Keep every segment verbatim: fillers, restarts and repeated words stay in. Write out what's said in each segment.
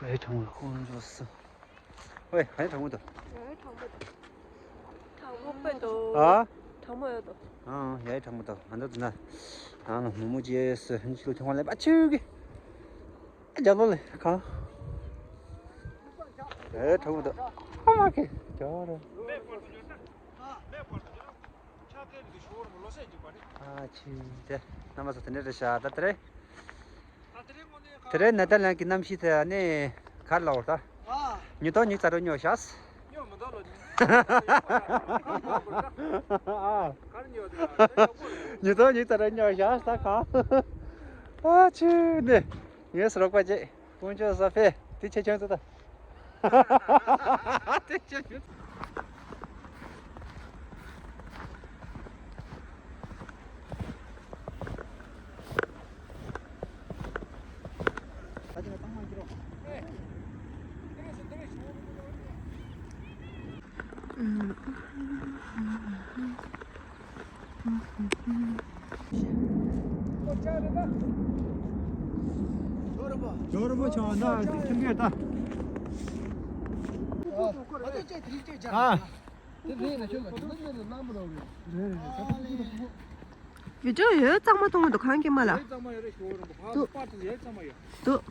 ཨེ་གྲང་མོ་ཁོང་འཇོག་སོང་། ཝེ་ག་ཡེ་གྲང་མོ་འདུག་ཡ་གྲང་མོ་འདུག་གྲང་མོ་དཔེ་འདུག་ཨ། གྲང་མོ་ཡོད་འདུག་ཨང་ཡ་གྲང་མོ་འདུག་ང་ཚོ་འདི་ན་ཨང་ལ་མོག་མོག་ཅིག་ཡོད་ཟེར་ཧན་ཅི་ལོ་ཁྱོད་ཁོང་ལ་པ་ཆུ་གི་ཨ་རྒྱབ་ལོགས་ལ་གང་། ཨེ་གྲང་མོ་འདུག་ཨ་མ་ཁེ་ཇོ་ར། ཨ་ཆི་དེ་རྣམ་པ་ཚོ་དེ་འདྲ་རེད་ཤག་ད་དེ་རེད། དེ་རིང་ནེ་ཐར་ལན་གྱི་གནམ་གཤིས་དེ་ནི་ག་རེ་ལབ་དགོས་རེད་ད། ཉི་ཐོག་ཉི་ཤུ་རྩ་དྲུག་སྙོག་ཤག་ཉི་ཐོག་ཉི་ཤུ་རྩ་དྲུག་སྙོག་ཤག་ད་གང་། ཨ་ཆུ་ནི་ངས་སུ་རོགས་པ་བྱེད་དཀོན་མཆོག་གསོལ་ཕེ་དེ་ཆེ་ཆུང་ཚོ་ད། དེ་ཆེ་ཆུང་། ཇོ་རིན་པོ་ཆེ་ན་ཁྱིམ་རྒྱུད་ད། ཨ། བི་ཌིའོ་ཡོད་གཙང་མ་གཏོང་གི་འདུག་གང་གི་མ་ལ། འདུག་འདུག་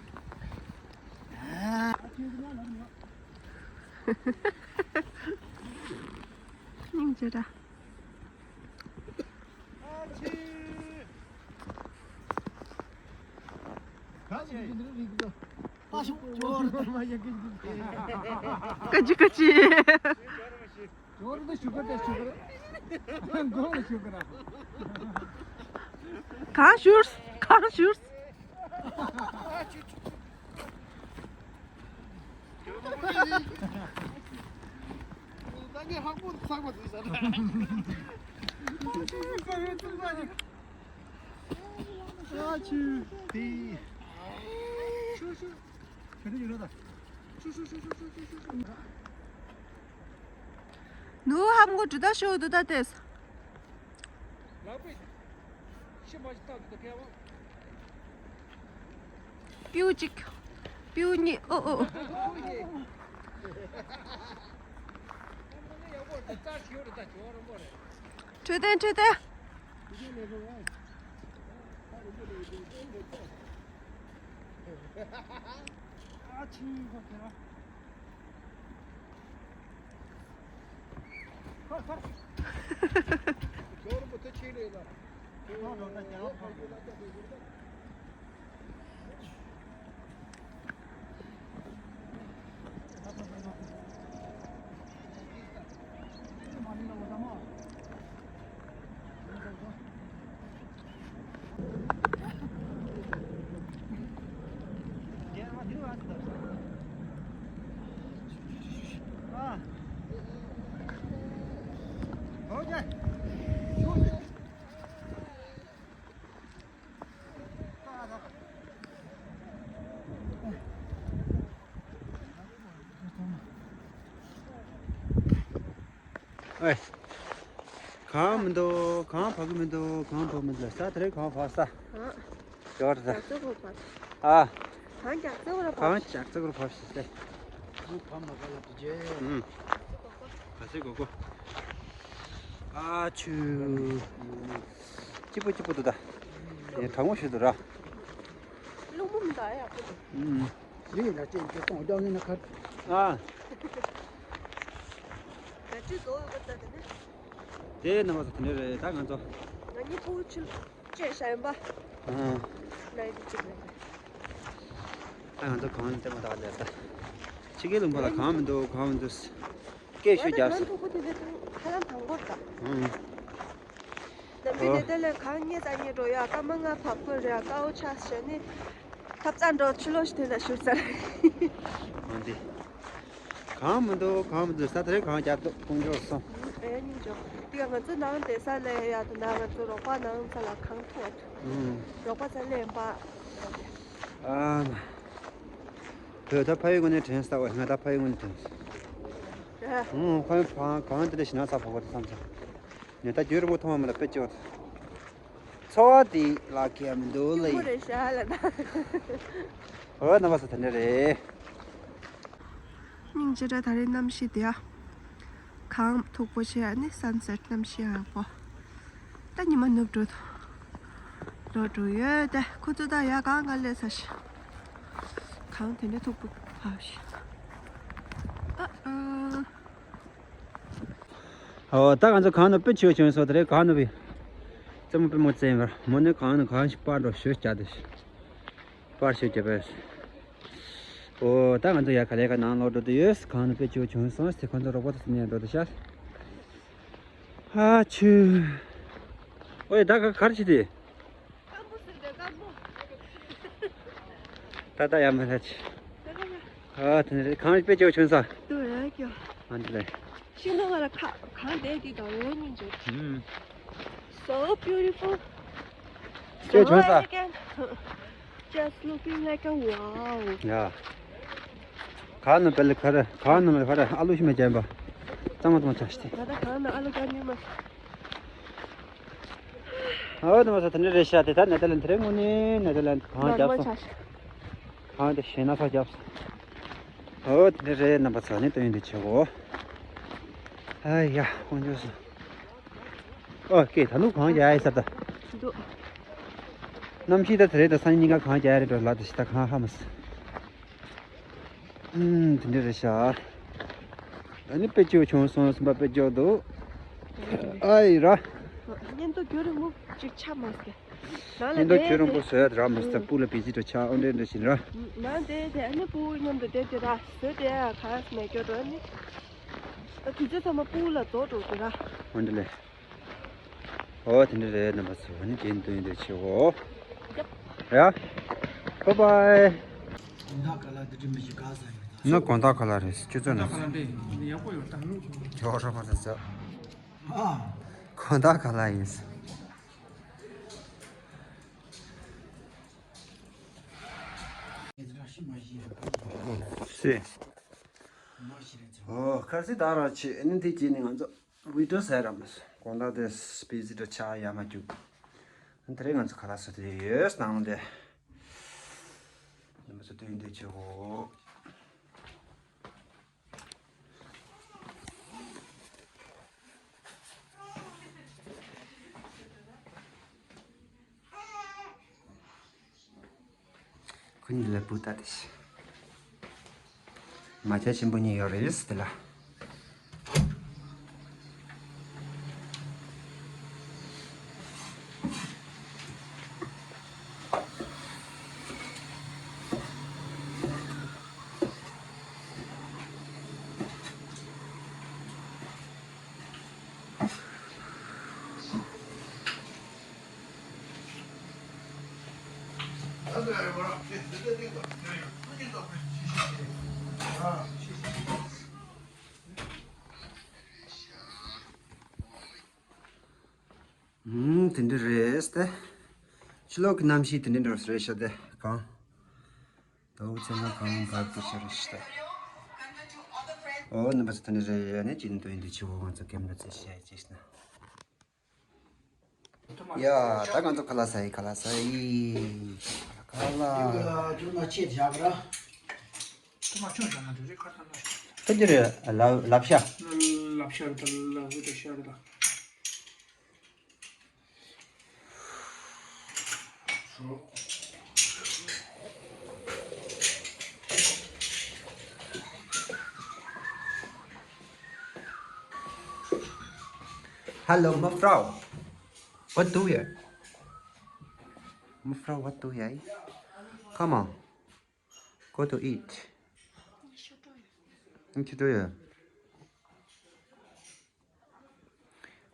སྙིང་རྗེ་ར། ཀ་ཅི་ཀ་ཅི། གང་ཞུར་གང་ཞུར། ནུ་ཧམ་གོ་དྲི་ད་ཤོ་དུ་ད་ཏེས། ལག་པས་ཤི་མ་ཞིག་བཏང་དུ་ཕལ་བ། པིའུ་གཅིག་པིའུ་གཉིས། ཨོ་ཨོ་ཨོ། འཕྲོད་བསྟེན་འཕྲོད་བསྟེན། ཨ་ཆི་ཁོ་ཁྱེར་བ། ཨེ། གང་མི་འདུག་གང་བབས་ཀྱི་མི་འདུག་གང་བབས་མི་འདུག་ས་དེ་རིང་གང་བབས་ས། ཨ། ཡོད་རེད། རྒྱ་མཚོ་གོ་བབས། ཨ། གང་རྒྱ་མཚོ་གོ་ར་བབས། གང་རྒྱ་མཚོ་གོ་ར་བབས་ཤིག་སེ། གང་བབས་མ་ག་ལ་དུ་རྗེ། ཨུམ། ག་སེ་གོ་གོ། ཨ་ཆུ། སྐྱིད་པོ་སྐྱིད་པོ་འདུག་ད། ཡ་གྲང་མོ་ཞིག་འདུག་ར། རླུང་བུ་མི་འདུག་ཡག་པོ་འདུག་ཨུམ། ཡིན་ན་ཅན་གྱི་གཏོང་རྒྱག་ངེས་ན་ཁར། ཨ། ག་ཅི་བཟོ་ཡོད་པ་ལྟ་དེ་ནི། དེ་རྣམ་པ་ཚོ་དེ་འདྲ་རེད་ད་ང་ཚོ། ང་གཉིས་ཕྲུ་གུ་ཆུ་བཅད་བཞག་ཡིན་པ། ཨ། ལས་དེ་གཅིག་རེད། ད་ང་ཚོ་གང་ལྟད་མོ་ལྟ་བ་ལས་ད། ཕྱི་རྒྱལ་ལུང་པ་ལ་གང་མི་འདུག་གང་མི་འདུག་སྐད་ཤུགས་རྒྱག་སོང་། ང་ཕྲུ་གུ་དེ་ལས་ཁ་ལམ་དང་པོར་ད། ཨང་། ནམ་རྒྱུན་ནས་དེ་ལས་གང་ཉེ་ཙམ་ཉེ་འགྲོ་ཡ་སྐར་མ་ལྔ་བབས་ཀྱི་རེད་ཡ་དཀའ་བོ་ཆགས་བྱས་ནས། ཐབ་ཚང་འགྲོ་ཕྱི་ལོགས་ཤིག་དེ་ལ་ཞུགས་ཚར། འོན་ཏེ། གང་མི་འདུག་གང་མི་འདུག་ས་དེ་རིང་གང་རྒྱབ་འདུག་དཀོན་མཆོག་གསུམ། ཨེ་སྙིང་རྗེ། དེ་ཡང་ང་ཚོ་ནང་དེ་ས་ལས་ཡ་དུ་ན་ང་ཚོ་རོགས་པ་ནང་ས་ལ་གང་ཐུག་ཨ་ཐུག་ཨུམ། རོགས་པ་ས་ལས་ཡིན་པ། ཨ་མ། བོད་ད་ཕ་ཡུལ་ངོས་ནས་དྲན་ས་བ་ང་ད་ཕ་ཡུལ་ངོས་ནས་དྲན་ས། ཨེ། ཨུམ་ཁོ་གང་གང་དེ་འདྲ་ཞིག་ན་ཚ་བ་བོ་དེ་བསམ་ས། ནས་ད་རྒྱུན་རིང་པོ་མཐོང་བ་མ་ལ་དཔེ་སྐྱོ། འཚོ་བ་དེ་ལག་ཁྱེར་མི་འདུག་ལེ། ཁྱུང་པོ་རེད་ཤག་ལ་ད། འོ་རྣམ་པ་ཚོ་དེ་འདྲ་རེད། སྙིང་རྗེ་ར། ད་རེས་གནམ་གཤིས་དེ་ཡ་གངས་མཐུག་པོ་བྱས། ཨ་ནི་སན་སེཊ་གནམ་གཤིས་ཡག་པོ། ད་ཉི་མ་ནུབ་འགྲོ་འདུག་ལོག་འགྲོ་ཡོད་དེ། ཁོ་ཚོ་ད་ཡ་གངས་ག་ལས་ས་ཤི། གངས་དེ་འདྲ་མཐུག་པོ་བབས་ཤི། ཨ་ཨ། ཨོ། ད་ང་ཚོ་གངས་ནང་དཔེ་ཆེ་བ་བྱུང་སོང་། དེ་རིང་གངས་ནང་བི་རྩེད་མོ་དཔེ་མོ་རྩེ་ཡིན་པར། མོ་ནི་གངས་ནང་གངས་ཤིག་པར་འགྲོ་ཞོད་བྱ་དེ་ཤི། པར་ཞོད་བྱ་བས། ཨོ། ད་ང་ཚོ་ཡ་ག་ལེ་ག་ནང་ལོག་འགྲོ་དུ་ཡོད། གངས་ནང་དཔེ་ཆེ་བ་བྱུང་སོང་སྟེ། ཁོང་ཚོ་རོགས་པ་དང་ནས་འགྲོ་དུ་ཤ། ཨ་ཆུ། ཨོ་ཡ། ད་ག་གར་ཕྱི་དེ། སྐམ་པོ་ཟེར་དེ་སྐམ་པོ། ད་ད་ཡ་མ་ལ་ཆི། ད་ད་ཡ། ཨ་དེ་ནས་གངས་དཔེ་ཆེ་བ་བྱུང་ས། དུ་ཡ་ཀྱོ། ཨ་འདི་ལས། ཤིང་ནང་ང་ལ་ཁ་གངས་དེ་དེ་དང་ཡོད་སྙིང་རྗེ། ཧུམ། So beautiful. དཔེ་བྱུང་ས། So elegant. Just looking like a wow. ཡ། གངས་ནང་པེ་ལི་ཁ་ར། གངས་ནང་ལ་ཁ་ར་ཨ་ལུ་ཤི་མ་ཅན་པ། གཙང་མ་གཙང་མ་ཆགས་ཤི་དེ། ད་ད་གངས་ནང་ཨ་ལུ་ག་ནི་མ། ཨོ་དེ་མ་ས་དེ་འདྲ་རེད་ཤག་དེ་ད་ནེ་ཐར་ལན་དེ་རེད། དངོས་གནས་ནེ་ཐར་ལན་གངས་རྒྱབ་སོང་། གངས་དེ་ཞེ་ན་ཚ་རྒྱབ་སོང་། ཨོ་དེ་འདྲ་རེད། རྣམ་པ་ཚོ་ནི་སྟོན་དེ་ཆེ་གོ། ཨ་ཡ། དཀོན་མཆོག་གསུམ། ཨོ་ཀེ། ད་ནུབ་གངས་རྒྱག་ཡ་ཡིན་ས་ད། འདུག་གནམ་གཤིས་ད་དེ་རེད། ད་སང་ཉིན་ག་གངས་རྒྱག་ཡ་རེད་འགྲོ་ལ། དེ་ཤི་ད་གངས་ཧ་མ་སི། ཨུམ། དེ་འདྲ་རེད་ཤག་ཨ་ནི་དཔེ་སྐྱིད་བྱུང་སོང་། སེམས་པ་དཔེ་སྐྱིད་འདུག་ཨ་ཡི་ར། སྙིང་སྟོབས་རྒྱུན་རིང་པོ་ཅིག་ཆགས་མ་སྐྱེ། ནང་ལ་སྙིང་སྟོབས་རྒྱུན་རིང་པོ་བཟོས་ར་མི་སྲིད། སྤུ་ལ་བི་ཟི་འགྲོ་ཆགས། འོ་འདྲ་འདྲ་བཞིན་ར། ནང་དེ་དེ་ཨ་ནི་སྤུ་མཉམ་དུ་བསྡད་དེ་ར་བཟོས་དེ་ག་མེད་སྐྱོ་འགྲོ། ཨ་ནི་ད་དུས་ཚོད་ཚང་མ་སྤུ་ལ་རྫོགས་འགྲོ་གི་ར། འོ་འདྲ་ལས། ཨོ་དེ་འདྲ་རེད། རྣམ་པ་ཚོ་ནི་རྒྱན་སྟོན་དེ་ཆེ་བོ། ཡ། བཱའི་བཱའི། ན་དགོང་དག་ཁ་ལག་རེད། ཁྱོད་ཚོ་ན་ཡག་པོ་ཡོད། ད་ལུགས་ཁྱོད་རོ་མ་ཟ། དགོང་དག་ཁ་ལག་ཡིན། སི། ཨོ་ཁ་སི་ད་ར་ཆེ་ནི་དེ་ཅི་ནི་ང་ཚོ། བི་ཌི་ཡོ་ཟེར་རམ། དགོང་དག་དེ་སྤེ་ཟི་ཏྲ་ཆ་ཡ་མ་བཅུག་དེ་རིང་ང་ཚོ་ཁ་ལག་ཟ་དེ་ཡོད་སྣང་དེ། ཉི་མ་ཚོ་དུས་འདི་ཆེ་བོ། ཁོ་གཉིས་ལ་བུ་ལྟ་དེ་ཤི། མ་ཆ་ཆེན་པོ་གཉིས་ཡོད་རེད་དེ་ལ། ཨུམ། དེ་འདྲ་རེད་དེ། ཕྱི་ལོགས་ཀྱི་གནམ་གཤིས་དེ་འདྲ་འདྲ་རེད་ཤག་དེ་གང་། ད་འུ་ཚོ་ན་གང་བབ་དེ་ཤར་ཤི་ད། ཨོ་ནི་བ་ཚོ་དེ་ནི་རེ་ཡ་ནི་ཅི་ནི་དོན་འདི་ཆེ་བོ་ང་ཚོ་ཀེམ་ར་ཚེ་ཤ་ཅེས་ན། ཡ་ད་ང་ཚོ་ཁ་ལག་ཟ་ཡི། ཁ་ལག་ཟ་ཡི། ཁ་ལག་ཁ་ལག་ཅུང་མ་ཆེ་བཞག་ར། ཅུང་མ་ཆུང་བཞག་ན་འགྲིག་རེད། ཁ་ལག་ལ། ད་འདི་རེད། ལབ་ལབ་ཤ། ལབ་ཤ་རེད་ད། ལབ་ཤ་རེད་ད། Hallo, mevrouw. Wat doe je? Mevrouw, wat doe jij? Come on. Go to eat. What you doing?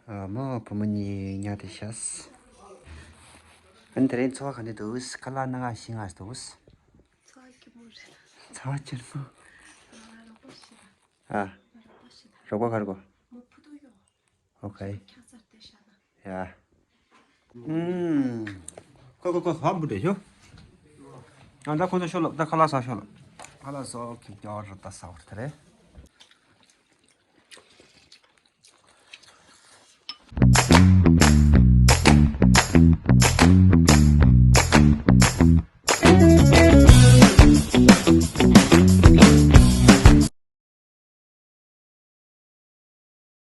ཨ་མ་བུ་མོ་གཉིས་ཉལ་ཏེ་ཤག་ཨ་ནི་དེ་རིང་འཚོ་བ་ག་འདྲ་འདུག་ཁ་ལག་སྣ་ཁ་ཤིང་ང་འདུག་འཚོ་བ་སྐྱིད་པོ་རེད། འཚོ་བ་སྐྱིད་པོ། ང་རོགས་པ་ཞིག་ཨ། ང་རོགས་པ་ཞིག་རོགས་པ་ག་རེ་གོ་མོ་ཕུ་ཏུ་ཡོང་། ཨོ་ཁེ། ཁྱག་ཚར་ཏེ་བཞག་ན། ཡ། ཨུམ། ཁོ་ཁོ་ཁོ་ཧམ་བུ་དེ་ཤོ། ང་ད་ཁོ་ཚོ་ཤོ་ལོ། ད་ཁ་ལག་ཟ་ཤོ་ལོ། ཁ་ལག་ཟ་ཁེ་ཀྱོ་ར་ད་ཟ་བར་ཐ་རེ།